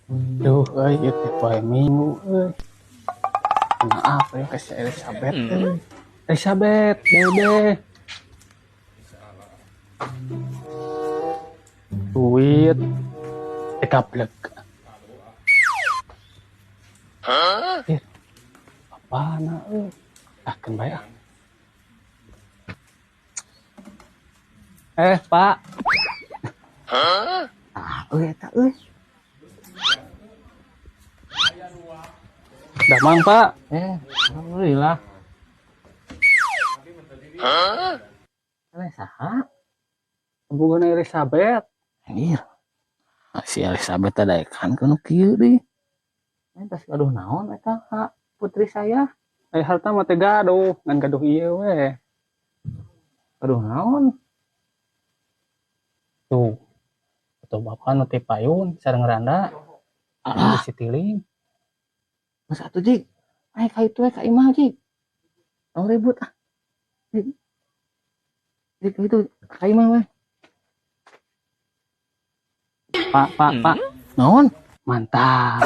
Duh, euy, ieu teh poe Minggu euy. Maaf ya ke si Elizabeth euy. Elizabeth, bebe. Duit dikablek. Hah? Apana euy? Ah, keun bae ah. Eh, Pak. Hah? Ah, euy eta euy. Damang, Pak. Alhamdulillah. Hah? Eleh saha? Hubungan Elizabeth. Anjir. Si Elizabeth teh daekan ku nu kieu deui. Tas gaduh naon eta ka putri saya? Harta mah teh gaduh, ngan gaduh ieu we. Gaduh naon? Tuh. Atau bapak nu teh payun sareng randa. Alah. Di Citylink. Geus atuh Jig. Ayo ka itu we ka imah Jig. Tong ribut ah. Jig. Jig ka itu ka imah we. Pak, Pak, Pak. Naon? Mantap.